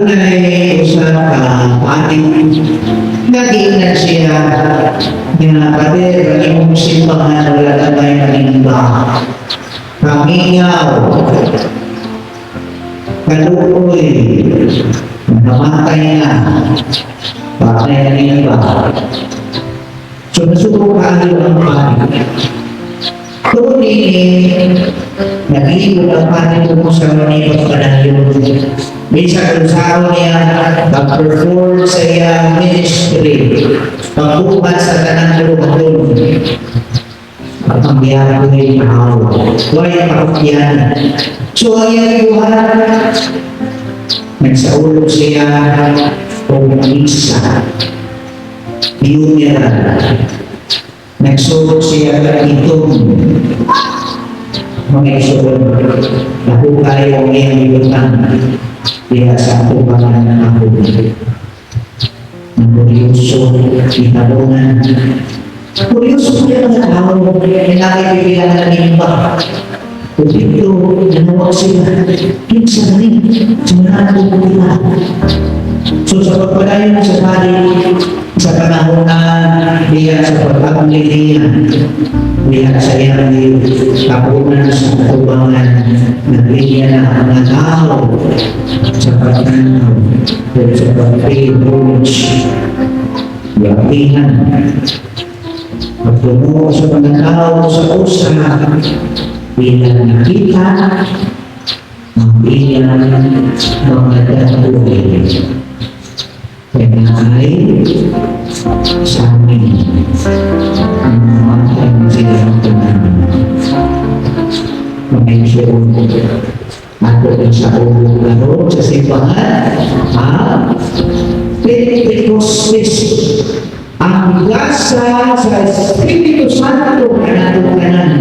Adunay usa ka pari. Nag-iingnan siya nga, "Pader, ang imong simbahan wala na may manimba. Kamingaw, kaluoy, namatay na, patay na nimba." So nasuko kaayo ang pari. Tungod ini, nag-iwan ang pari mo sa mga panayon. Minsan kung sa niya, mag-perform sa iyang ministry, pagbuhat sa tanang buhaton, pagpangyakoy tao. Why parokyan? So ang iyang buhat, nagsaulog siya og misa, funeral. Nagsulod siya ng itong mga isuod. Nahukay ang iyang ibutang diha sa atubangan ng ako. Ang kuryoso, itabungan. Kuryoso po yung mga tao na nakikibilang ng imba. Kung dito, nanawag sila. Kinsa ni, simula po kita. So sa pagpadayon sa pari, sa panahon na diya sa pag-agli niya, diya sa iyang tapunan sa katubangan, naglinya na ang mga tao sa pagtanaw, o sa pag-pay homage, yakinan, pagtumuo sa mga tao sa usa, bilang nakita ang iyang mga datuhin. Kaya ay sa amin ang namatay sila ng tanan. Mga igsoon, ato din sa ulong karon sa simbahan, ang Pentecostes, ang grasa sa Espiritu Santo kanatong tanan.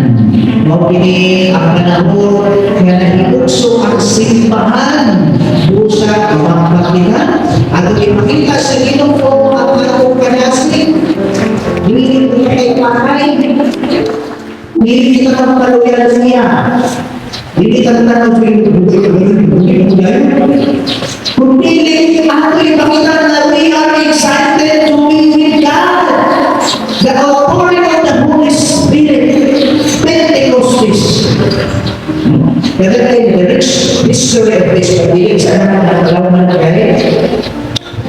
Mao kini ang panahon nga nahibugso ang simbahan. Busa mapakita at ipakita sa Ginoo ang atong kanasig. Dili kita kay patay. Dili kita magpaluyan niya. Dili kita tanong sa Kung dili, ato ipakita na we are excited to be with God. The authority of the Holy Spirit. Pentecostes. Kaya kay the rich history of this, pagdili sa anak ng kalaman kay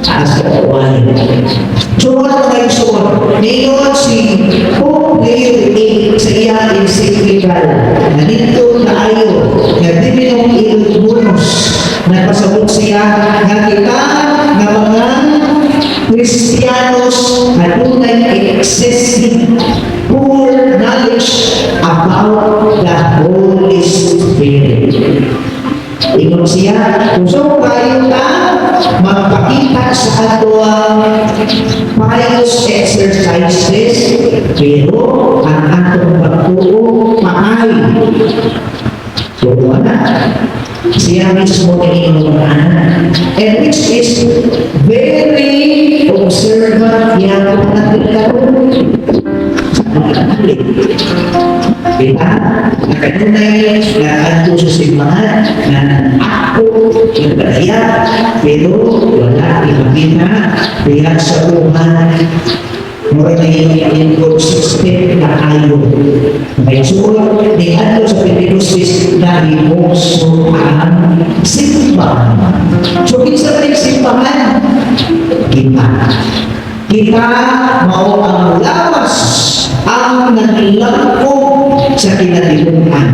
taas ka kawan. So wala na kayo suot. Ningon si Pope Leo VIII sa iyang encyclical na dito kaayo nga Divinum Illud Munus, nagpasabot siya nga kita nga mga Kristiyanos adunay excessive poor knowledge about the Holy Spirit. Ingon siya, kung kayo ta magpakita sa atoang pious exercises, pero ang atong pagtuo paay. So, wala. Siya mismo niingon ana. And which is very observant yang natin karon sa mga Katolik. Kita, na kanunay na adto sa simbahan na ako nagdaya, pero wala ipakita diha sa buhay. Mura na inconsistent na kayo. May sulat ni adto sa Pentecostes na himugso ang simbahan. So, kinsa man yung simbahan? Kita. Kita mao ang lawas ang naglangkob sa kinatibukan.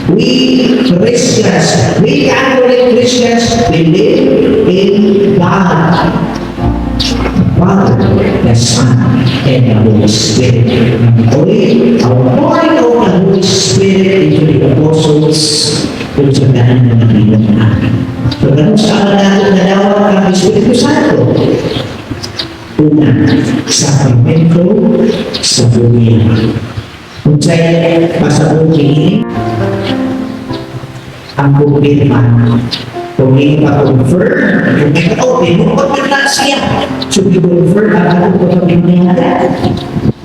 We Christians, we Catholic Christians, believe in God. Father, the Son, and the Holy Spirit. Holy, our pouring of the Holy Spirit into the apostles kung sa tanan ng mga. So, ganun sa natin nadawat ang Espiritu Santo. Una, sakramento sa buhay. Kung sa'yo pasabot ini, ang kumpirma. Kung hindi pa-confirm, kung may oh, tinuod na siya. So, i-confirm ang atong pagpapinyaga.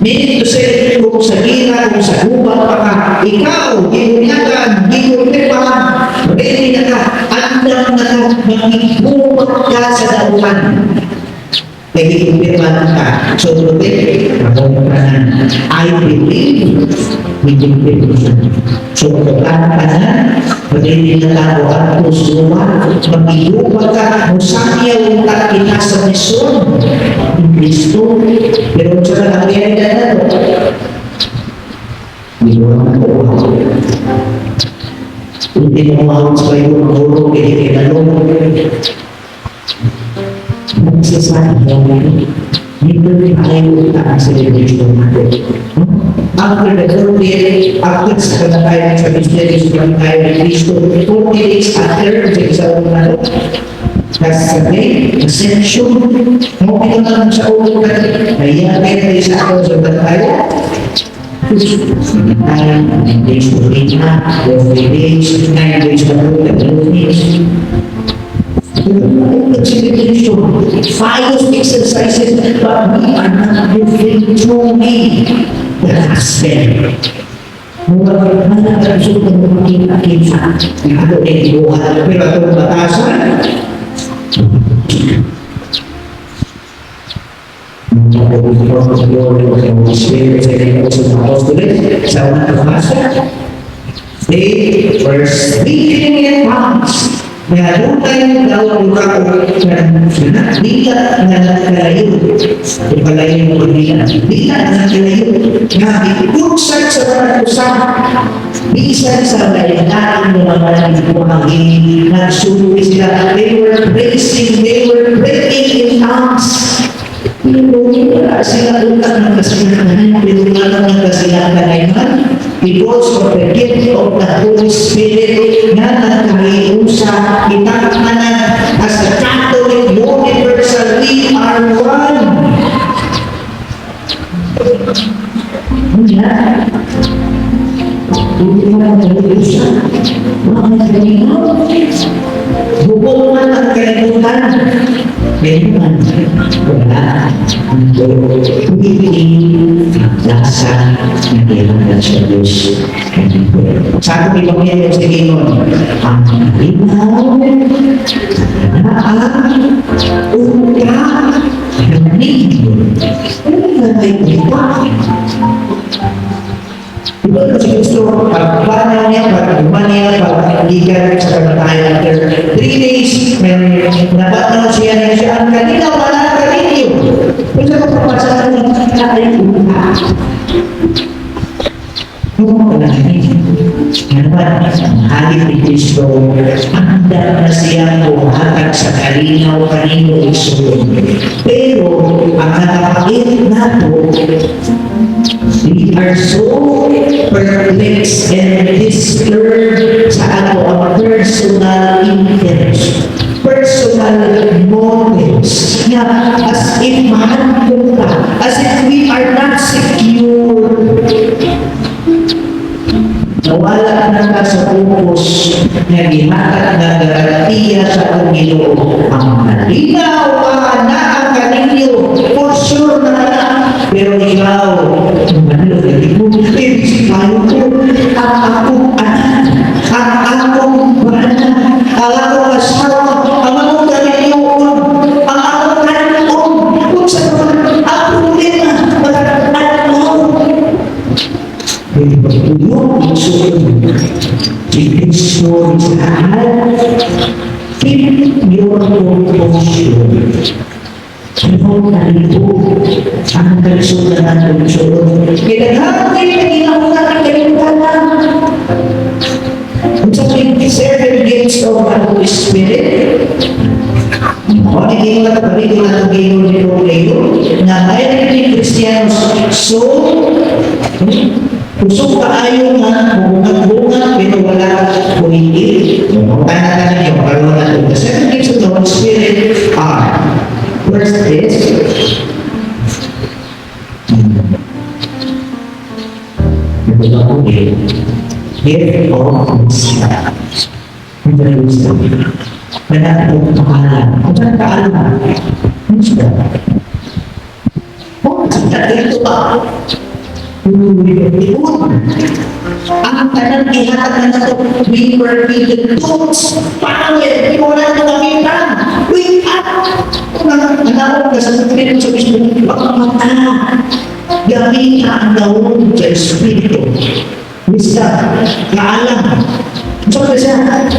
Meaning to say, kung sa gira, kung sa gubat pa ka, ikaw, gibunyagan, gikumpirmahan, ready na ka, andam na ka. ka, makigubat ka sa dautan. Nagikumpirma ka. So, today, I believe, nagikumpirma. So, pagkakana ka na, pwede na tao at pusuwa, makigubat ka, musakyaw ka kita sa misyon ni Kristo. Pero sa nangyayari na ito, hindi mo naman ko. Hindi mo mahal sa iyo, maguro, hindi kinalong. Nagsasabi mo, hindi tayo ang celebration natin. After the 30th, after sa kamatayan sa mystery sa kamatayan ni Kristo, 40 days after, sa isa na That's the day, ascension. Mo kita lang sa ulo natin. Kaya kayo sa ako sa tayo. 9 days to na, 3 days, 9 days to 2 days. Celebration, pious exercises, but we are not living truly the gospel. Mura man ang ng makita-kita. Ano eh, buhat. Pero itong batasan, Spirit sa unang pabasa, they were speaking in tongues. Nga dunay daw ka dila nga nagkalayo. Ipalayo mo dila. Dila nga nagkalayo. Nga ikutsay sa mga usap. Bisan sa lain-lain ng mga buhangin, nagsulti sila. They were praising, they were praying in tongues. Pero wala sila utang ng kasinakanan, pero wala ng kasinakanan because of the gift of the Holy Spirit nga nagkahiusa kitang tanan as a Catholic universal, we are one. Wala. Hindi mo nagkahiusa. Mga kalinaw. Bubong man ang kalibutan. Meron man, wala. Hindi lasa ng kailangan sa Diyos. Sa atong Ebanghelyo sa Ginoo, ang kalinaw, na ang uta, ninyo. Ano na may uta? Diba si Kristo, pagpanaw niya, pagpanaw niya, paggigan sa kamatayan after 3 days, may napatanaw siya niya siya, ang kanina wala kaninyo. Kung sa kapapasa ng ay uta. Kung wala Nga naman, ang halip ni Kristo, andam na siyang buhatag sa kalinaw kanino igsoon. Pero, ang nakapait nato, we are so perplexed and disturbed sa ato ang personal interest, personal motives. Nga, as if mahadlok ka, as if we are not secure. Nawala na ka sa focus na gihatag nga garantiya sa atong Ginoo. Ang malinaw ang naa kaninyo, for sure na na. Pero ikaw, ano, mo, eh, tayo ko, ang akong anak, ang akong bana, ang akong asawa, ang akong kaninyoon, ang akong kanon, kung sa naman, ang problema, mga Pwede ba tuyo, igsoon? Si Kristo saan? Keep your composure. Ano na ito? Ang kalisod na natin igsoon. Kailangan kayo naginaw na kalimutan. Kung sa 27 gifts of the Holy Spirit, o, hindi na balik na itong ginoo nito kayo, na mayroon din Kristiyanos. So, kusog kaayo nga, bunga-bunga, pero wala kumigil. Tanda ninyo, karoon na ito. The seven gifts of the Holy Spirit are, first is, gift of wisdom. Wisdom. Manatong kaalam. Kung saan kaalam? Wisdom. Oh, ito ba? Tiun. Ang tanan ihatag na nato, we were given tools, power, pero wala na gamitan. Wake up! Kung ang anak ko sa Espiritu sa Espiritu, baka mata. Gamita ang gawon sa Espiritu. Wisdom, kaalam. So, kasi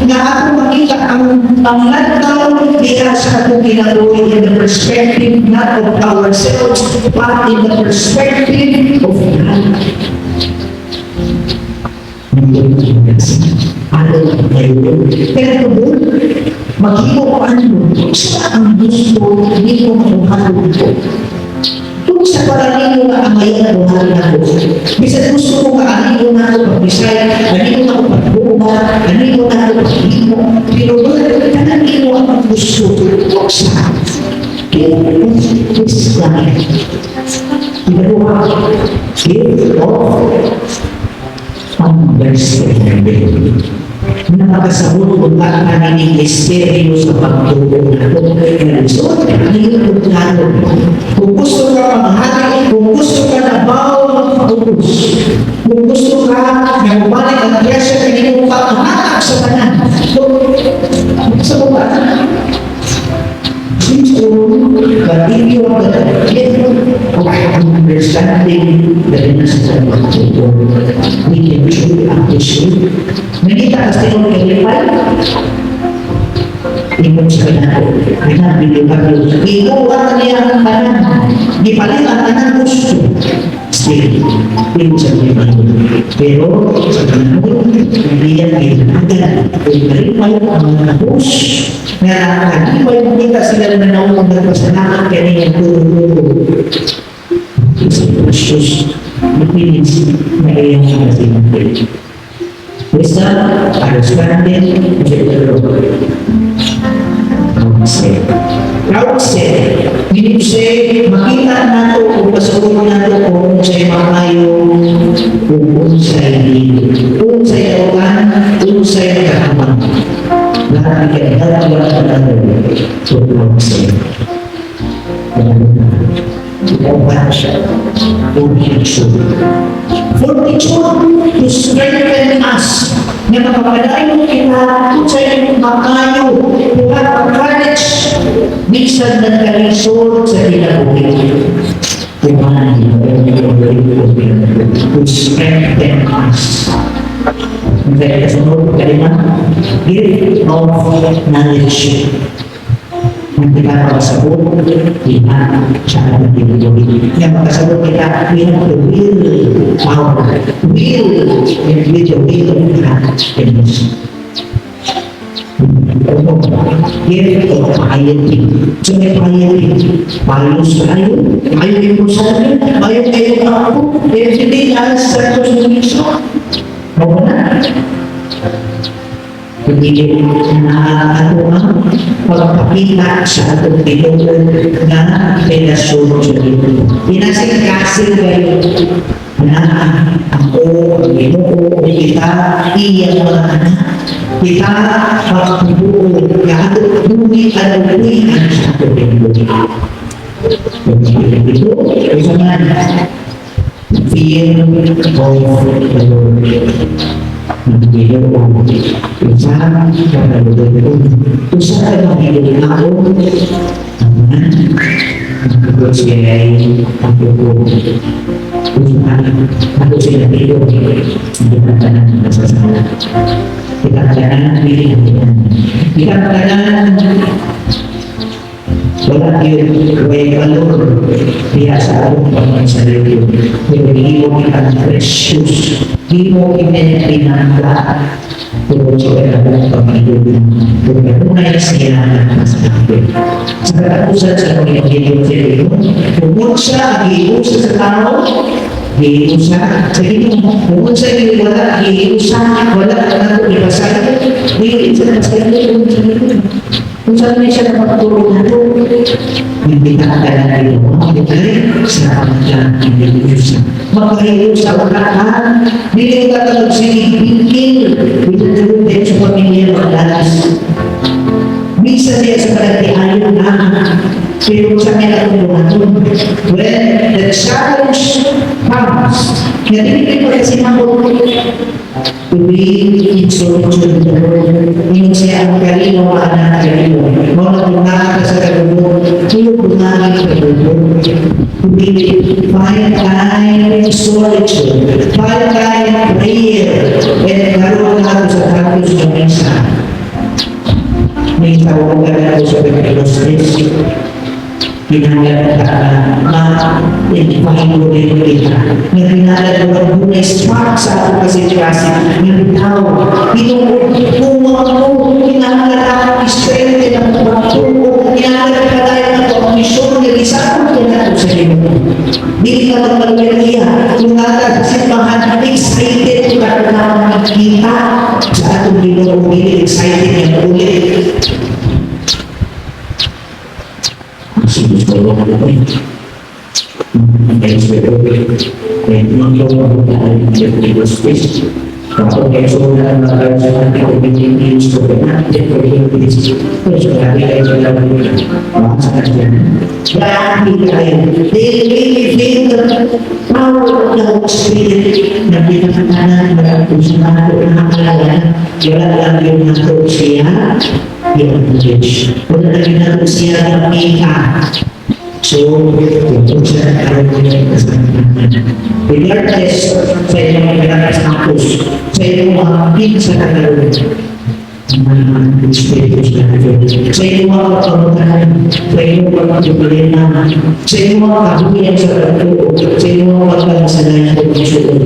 nga ako makita ang panglantaw diya sa atong kinabuhi in the perspective not of ourselves, but in the perspective of God. Ano ngayon? Pero tungkol, maghimo ko ano, sa ang gusto nimo mabuhaton ko. Kung sa para nimo nga angayan buhaton ako, bisan gusto ko nga animo na ako pag-decide, animo na ako pagbuhat, animo na ako paghimo, pero Lord, tanan nimo ang gusto ko sa give wisdom. Ikaduha, gift of understanding. Na makasabot kung bakit na misteryo sa pagtuo nato. So, ano plano? Kung gusto ka manghari, kung gusto ka na bawo magpaubos, kung gusto ka na bumalik ang treasure na iyong panghanap sa tanan, so, sa baba, seems to but if you have the gift of understanding the nasa pagtuo, we can truly appreciate. Nakita ka sa iyong kalipay, ingon sa kanato, binabilo ikuha na niya ang tanan, gipalit ang tanan gusto. Still, ingon sa kalipay. Pero sa panahon, hindi yan ginagalan. Kung kalipay ang mga nabos, nga nakalipay makita sila na naungong nagpasalamat kaya niyang turo-turo. It's a precious feelings na iyang mga. Wisdom, understanding, counsel. Counsel. Meaning to say, makita nato kung pasukan nato kung unsay maayo, kung unsay dili. Unsay dautan, unsay kahamang. Lahat we can help one another to counsel. Compassion, fortitude. Fortitude to strengthen us. Nga makapadayon kita sa inyong makayo, to have a courage, bisan nagkalisod sa kinabuhi. To strengthen us. Okay, kasunod, kalima, gift of knowledge. Hindi ka makasabot, kita sa ating kinabuhi. Nga makasabot kita, we have the will power. Will, and with the will of God in us. Gift of piety. So may piety. Pious tayo. Ayaw yung sa amin. Ayaw kayo ako. Every day, alas sa Diyos. Mao na. Kundi na ato ang pagpakita sa atong Ginoo nga relasyon sa Ginoo. Pinasing-kasing kayo na ako, ang Ginoo, kita, iyang mga anak. Kita pagbuo nga atong buhi ang buhi sa atong Ginoo. Ito, isa man, fear of the Lord. Ginoo, usa ka nalulungkot, usa ka mahilungkot, ang siya ay ang buko. Usa ako sila dito, hindi ka tanan nasasala. Kita tanan, hindi kita tanan, wala yun, way valor diya sa atong pagmasarili. Pero himo kita precious, himo kita pinangga, pero sa atong pagmahilong, kung kanunay siya sa atin. Sa katapusan sa Panginoon sa iyo, kung unsa ang giusa sa tao, giusa sa Ginoo. Kung unsa wala giusa, wala na nato ipasaylo, dili sa pasaylo sa Ginoo. Kung saan siya napagtulong nato, hindi ka kailangan ito, sa pamagyan ng Diyos. Magpahiyo sa wala ka, dili ka ka magsigigil, dili sa pamilya magdalas. Minsan diya sa palagtiayon na, pero sa kanya tulungan, when the challenge comes, Nga dili ko kasi to be in solitude with the Lord. Ingon siya ang kalinaw anak kalinaw. Mao na kung naa ka sa kalubog, tulog buhangin sa kalubog. To be find time in solitude, find time in prayer, and karoon na sa practice ng misa. May tawag ka na sa Pentecostes. Kinahanglan ka na ma-invite mo rin kita. Nga kinahanglan mo ang bunay spark sa atong kasing-kasing. Nga bitaw, Ginoo, kung mo, kinahanglan ako i-strengthen ang pagtuo. Kinahanglan ka tayo ng komisyon nga isakop ka nato sa Ginoo. Dili ka magpagpiliya. Kung naa ka sa simbahan, excited ka na makikita sa atong Ginoo. Dili excited nga ulit. Kasi gusto ko ko eh. May mga Kapag kayo na mga sa communities ko na communities so lagi kayo sa Grabe kayo. They really feel the power of the Holy Spirit na pinakatanan wala kung sa nato nakakalala. Wala lang yung nato siya yung knowledge. Wala lang yung nato siya gamita. So, kung siya nagkaroon ng kasabihan. Regardless sa inyong mga status, sa inyong mga pin sa kagaroon, mga Espiritu Santo, sa inyong mga kapangutan, sa inyong mga problema, sa inyong mga kahuyan sa pagtuo, sa inyong mga pagkasalanan sa pagsuod,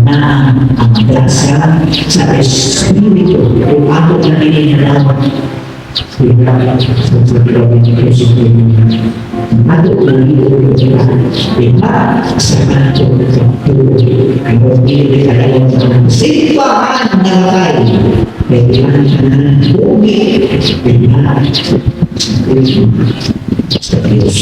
na ang grasya sa Espiritu kung ato na ininalaman. Ato diba sa ato simbahan na tayo kailangan bugi diba sa Diyos.